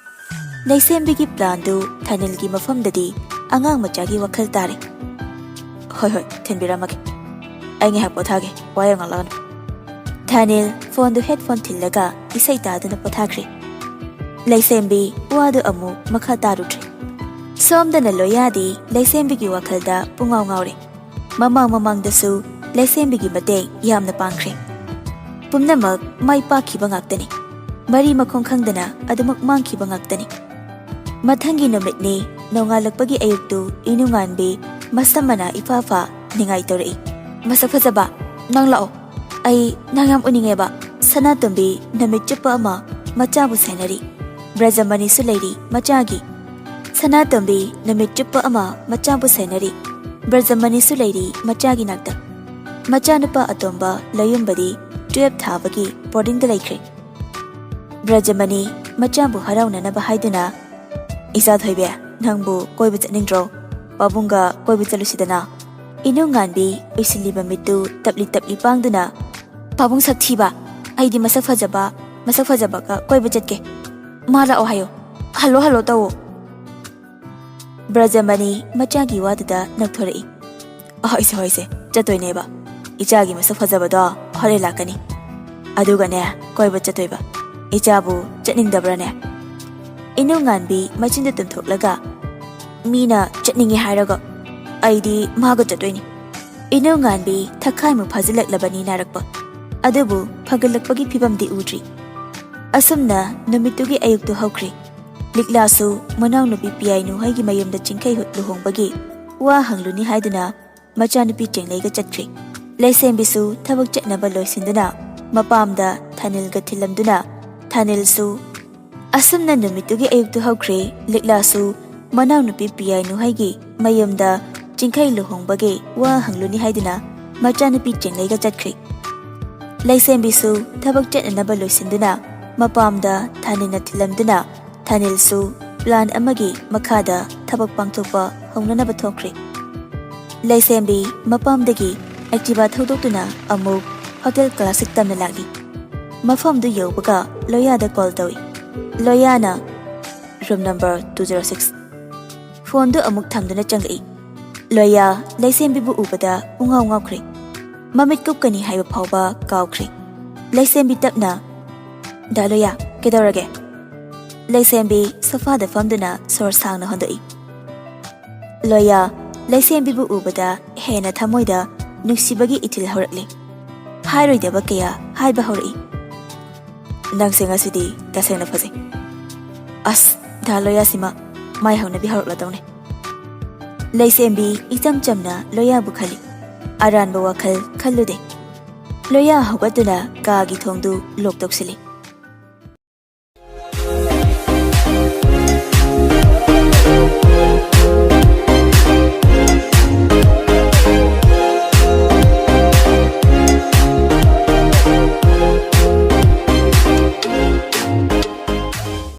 ꯂꯩꯁꯦꯝꯕꯤꯒꯤ ꯄ꯭ꯂꯥꯟꯗꯨ ꯊꯥꯅꯤꯜꯒꯤ ꯃꯐꯝꯗꯗꯤ ꯑꯉꯥꯡ ꯃꯆꯥꯒꯤ ꯋꯥꯈꯜ ꯇꯥꯔꯦ꯫ "ꯍꯣꯏ ꯍꯣꯏ, ꯊꯤꯟꯕꯤꯔꯝꯃꯒꯦ꯫ ꯑꯩ ꯉꯥꯏꯍꯥꯛ ꯄꯣꯊꯥꯒꯦ, ꯋꯥ ꯌꯥꯝ ꯉꯥꯡꯂꯛꯀꯅꯨ"꯫ ꯊꯥꯅꯤꯜ ꯐꯣꯟꯗꯨ headphone ꯊꯤꯜꯂꯒ ꯏꯁꯩ ꯇꯥꯗꯨꯅ ꯄꯣꯊꯥꯈ꯭ꯔꯦ꯫ ꯂꯩꯁꯦꯝꯕꯤ ꯋꯥꯗꯨ ꯑꯃꯨꯛ ꯃꯈꯥ ꯇꯥꯔꯨꯗ꯭ꯔꯦ꯫ ꯁꯣꯝꯗꯅ ꯂꯣꯌꯥꯗꯤ ꯂꯩꯁꯦꯝꯕꯤꯒꯤ ꯋꯥꯈꯜꯗ ꯄꯨꯡꯉꯥꯎ ꯉꯥꯎꯔꯦ꯫ ꯃꯃꯥꯡ ꯃꯃꯥꯡꯗꯁꯨ ꯂꯩꯁꯦꯝꯕꯤꯒꯤ ꯃꯇꯦꯡ ꯌꯥꯝꯅ ꯄꯥꯡꯈ꯭ꯔꯦ꯫ ꯄꯨꯝꯅꯃꯛ ꯃꯥꯏ ꯄꯥꯛꯈꯤꯕ ꯉꯥꯛꯇꯅꯤ꯫ ꯃꯔꯤ ꯃꯈꯣꯡ ꯈꯪꯗꯅ ꯑꯗꯨꯃꯛ ꯃꯥꯡꯈꯤꯕ ꯉꯥꯛꯇꯅꯤ꯫ ꯃꯊꯪꯒꯤ ꯅꯨꯃꯤꯠꯅꯤ꯫ ꯅꯣꯡꯉꯥꯜꯂꯛꯄꯒꯤ ꯑꯌꯨꯛꯇꯨ ꯏꯅꯨꯉꯥꯟꯕꯤ ꯃꯁꯝ ꯃꯅꯥ ꯏꯐꯥ ꯐꯥ ꯅꯤꯡꯉꯥꯏ ꯇꯧꯔꯛꯏ꯫ "ꯃꯁꯛ ꯐꯖꯕ, ꯅꯪ ꯂꯥꯛꯑꯣ꯫ ꯑꯩ ꯅꯪ ꯌꯥꯝ ꯎꯅꯤꯡꯉꯦꯕ꯫ ꯁꯅꯥꯇꯣꯝꯕꯤ ꯅꯨꯃꯤꯠ ꯆꯨꯞꯄ ꯑꯃ ꯃꯆꯥꯕꯨ ꯁꯦꯟꯅꯔꯤ꯫ ꯕ꯭ꯔꯖꯃꯅꯤꯁꯨ ꯂꯩꯔꯤ ꯃꯆꯥꯒꯤ꯫ ꯁꯅꯥꯇꯣꯝꯕꯤ ꯅꯨꯃꯤꯠ ꯆꯨꯞꯄ ꯑꯃ ꯃꯆꯥꯕꯨ ꯁꯦꯟꯅꯔꯤ꯫ ꯕ꯭ꯔꯖꯃꯅꯤꯁꯨ ꯂꯩꯔꯤ ꯃꯆꯥꯒꯤ ꯅꯥꯛꯇ꯫ ꯃꯆꯥꯅꯨꯄꯥ ꯑꯇꯣꯝꯕ ꯂꯌꯨꯝꯕꯗꯤ twelve ꯊꯥꯕꯒꯤ boardingꯗ ꯂꯩꯈ꯭ꯔꯦ"꯫ ꯕ꯭ꯔꯖꯃꯅꯤ ꯃꯆꯥꯕꯨ ꯍꯔꯥꯎꯅꯅꯕ ꯍꯥꯏꯗꯨꯅ, "ꯏꯆꯥ ꯊꯣꯏꯕꯤ, ꯅꯪꯕꯨ ꯀꯣꯏꯕ ꯆꯠꯅꯤꯡꯗ꯭ꯔꯣ? ꯄꯥꯕꯨꯡꯒ ꯀꯣꯏꯕ ꯆꯠꯂꯨꯁꯤꯗꯅ"꯫ ꯏꯅꯨꯉꯥꯟꯕꯤ ꯎꯏꯁꯤꯜꯂꯤꯕ ꯃꯤꯠꯇꯨ ꯇꯞꯂꯤ ꯇꯞꯂꯤ ꯄꯥꯡꯗꯨꯅ, "ꯄꯥꯕꯨꯡ ꯁꯛꯊꯤꯕ, ꯑꯩꯗꯤ ꯃꯁꯛ ꯐꯖꯕ, ꯃꯁꯛ ꯐꯖꯕꯒ ꯀꯣꯏꯕ ꯆꯠꯀꯦ꯫ ꯃꯥ ꯂꯥꯛꯑꯣ ꯍꯥꯏꯌꯣ꯫ ꯍꯜꯂꯣ ꯍꯜꯂꯣ ꯇꯧꯋꯣ"꯫ ꯕ꯭ꯔꯖꯃꯅꯤ ꯃꯆꯥꯒꯤ ꯋꯥꯗꯨꯗ ꯅꯣꯛꯊꯣꯔꯛꯏ꯫ "ꯍꯣꯏꯁꯦ ꯍꯣꯏꯁꯦ, ꯆꯠꯇꯣꯏꯅꯦꯕ꯫ ꯏꯆꯥꯒꯤ ꯃꯁꯛ ꯐꯖꯕꯗꯣ ꯍꯣꯔꯦꯟ ꯂꯥꯛꯀꯅꯤ꯫ ꯑꯗꯨꯒꯅꯦ, ꯀꯣꯏꯕ ꯆꯠꯇꯣꯏꯕ꯫ ꯏꯆꯥꯕꯨ ꯆꯠꯅꯤꯡꯗꯕ꯭ꯔꯥꯅꯦ?" ꯏꯅꯨꯉꯥꯟꯕꯤ ꯃꯆꯤꯟꯗꯨ ꯇꯨꯝꯊꯣꯛꯂꯒ, "ꯃꯤꯅ ꯆꯠꯅꯤꯡꯉꯤ ꯍꯥꯏꯔꯒ ꯑꯩꯗꯤ ꯃꯥꯒ ꯆꯠꯇꯣꯏꯅꯤ"꯫ ꯏꯅꯨꯉꯥꯟꯕꯤ ꯊꯈꯥꯏꯃꯨꯛ ꯐꯥꯖꯤꯜꯂꯛꯂꯕꯅꯤ ꯅꯥꯔꯛꯄ꯫ ꯑꯗꯨꯕꯨ ꯐꯒꯠꯂꯛꯄꯒꯤ ꯐꯤꯕꯝꯗꯤ ꯎꯗ꯭ꯔꯤ꯫ ꯑꯁꯨꯝꯅ ꯅꯨꯃꯤꯠꯇꯨꯒꯤ ꯑꯌꯨꯛꯇꯨ ꯍꯧꯈ꯭ꯔꯦ꯫ ꯂꯤꯛꯂꯥꯁꯨ ꯃꯅꯥꯎꯅꯨꯄꯤ ꯄꯤꯌꯥꯏꯅꯨ ꯍꯣꯏꯒꯤ ꯃꯌꯨꯝꯗ ꯆꯤꯡꯈꯩ ꯍꯨꯠ ꯂꯨꯍꯣꯡꯕꯒꯤ ꯋꯥ ꯍꯪꯂꯨꯅꯤ ꯍꯥꯏꯗꯨꯅ ꯃꯆꯥꯅꯨꯄꯤ ꯆꯦꯡꯂꯩꯒ ꯆꯠꯈ꯭ꯔꯦ꯫ ꯂꯩꯁꯦꯝꯕꯤꯁꯨ ꯊꯕꯛ ꯆꯠꯅꯕ ꯂꯣꯏꯁꯤꯟꯗꯨꯅ ꯃꯄꯥꯝꯗ ꯊꯥꯅꯤꯜꯒ ꯊꯤꯜꯂꯝꯗꯨꯅ ꯊꯥꯅꯤꯜꯁꯨ꯫ ꯑꯁꯨꯝꯅ ꯅꯨꯃꯤꯠꯇꯨꯒꯤ ꯑꯌꯨꯛꯇꯨ ꯍꯧꯈ꯭ꯔꯦ꯫ ꯂꯤꯛꯂꯥꯁꯨ ꯃꯅꯥꯎꯅꯨꯄꯤ ꯄꯤꯌꯥꯏꯅꯨ ꯍꯣꯏꯒꯤ ꯃꯌꯨꯝꯗ ꯆꯤꯡꯈꯩ ꯂꯨꯍꯣꯡꯕꯒꯤ ꯋꯥ ꯍꯪꯂꯨꯅꯤ ꯍꯥꯏꯗꯨꯅ ꯃꯆꯥꯅꯨꯄꯤ ꯆꯦꯡꯂꯩꯒ ꯆꯠꯈ꯭ꯔꯦ꯫ ꯂꯩꯁꯦꯝꯕꯤꯁꯨ ꯊꯕꯛ ꯆꯠꯅꯅꯕ ꯂꯣꯏꯁꯤꯟꯗꯨꯅ ꯃꯄꯥꯝꯗ ꯊꯥꯅꯤꯜꯅ ꯊꯤꯜꯂꯝꯗꯨꯅ ꯊꯥꯅꯤꯜꯁꯨ plan ꯑꯃꯒꯤ ꯃꯈꯥꯗ ꯊꯕꯛ ꯄꯥꯡꯊꯣꯛꯄ ꯍꯧꯅꯅꯕ ꯊꯣꯛꯈ꯭ꯔꯦ꯫ ꯂꯩꯁꯦꯝꯕꯤ ꯃꯄꯥꯝꯗꯒꯤ Activa ꯊꯧꯗꯣꯛꯇꯨꯅ ꯑꯃꯨꯛ Hotel Classic ꯇꯝꯅ ꯂꯥꯛꯂꯤ꯫ ꯃꯐꯝꯗꯨ ꯌꯧꯕꯒ ꯂꯣꯌꯥꯗ call ꯇꯧꯏ꯫ ꯂꯣꯌꯥꯅ room number two zero six꯫ ꯐꯣꯟꯗꯨ ꯑꯃꯨꯛ ꯊꯝꯗꯨꯅ ꯆꯪꯂꯛꯏ꯫ ꯂꯣꯌꯥ ꯂꯩꯁꯦꯝꯕꯤꯕꯨ ꯎꯕꯗ ꯄꯨꯡꯉꯥꯎ ꯉꯥꯎꯈ꯭ꯔꯦ꯫ ꯃꯃꯤꯠ ꯀꯨꯞꯀꯅꯤ ꯍꯥꯏꯕ ꯐꯥꯎꯕ ꯀꯥꯎꯈ꯭ꯔꯦ꯫ ꯂꯩꯁꯦꯝꯕꯤ ꯇꯞꯅ, "ꯗꯥ ꯂꯣꯌꯥ, ꯀꯩꯗꯧꯔꯒꯦ?" ꯂꯩꯁꯦꯝꯕꯤ ꯁꯣꯐꯥꯗ ꯐꯝꯗꯨꯅ ꯁꯣꯔ ꯁꯥꯡꯅ ꯍꯣꯟꯗꯣꯛꯏ꯫ ꯂꯣꯌꯥ ꯂꯩꯁꯦꯝꯕꯤꯕꯨ ꯎꯕꯗ ꯍꯦꯟꯅ ꯊꯃꯣꯏꯗ ꯅꯨꯡꯁꯤꯕꯒꯤ ꯏꯊꯤꯜ ꯍꯧꯔꯛꯂꯦ꯫ ꯍꯥꯏꯔꯣꯏꯗꯕ ꯀꯌꯥ ꯍꯥꯏꯕ ꯍꯧꯔꯛꯏ꯫ "ꯅꯪꯁꯦ ꯉꯁꯤꯗꯤ ꯇꯁꯦꯡꯅ ꯐꯖꯩ꯫ ꯑꯁ, ꯗꯥ ꯂꯣꯌꯥꯁꯤꯃ ꯃꯥꯏ ꯍꯧꯅꯕꯤ ꯍꯧꯔꯛꯂꯗꯧꯅꯦ"꯫ ꯂꯩꯁꯦꯝꯕꯤ ꯏꯆꯝ ꯆꯝꯅ ꯂꯣꯌꯥꯕꯨ ꯈꯜꯂꯤ꯫ ꯑꯔꯥꯟꯕ ꯋꯥꯈꯜ ꯈꯜꯂꯨꯗꯦ꯫ ꯂꯣꯌꯥ ꯍꯧꯒꯠꯇꯨꯅ ꯀꯥꯒꯤ ꯊꯣꯡꯗꯨ ꯂꯣꯛ ꯇꯧꯁꯤꯜꯂꯤ꯫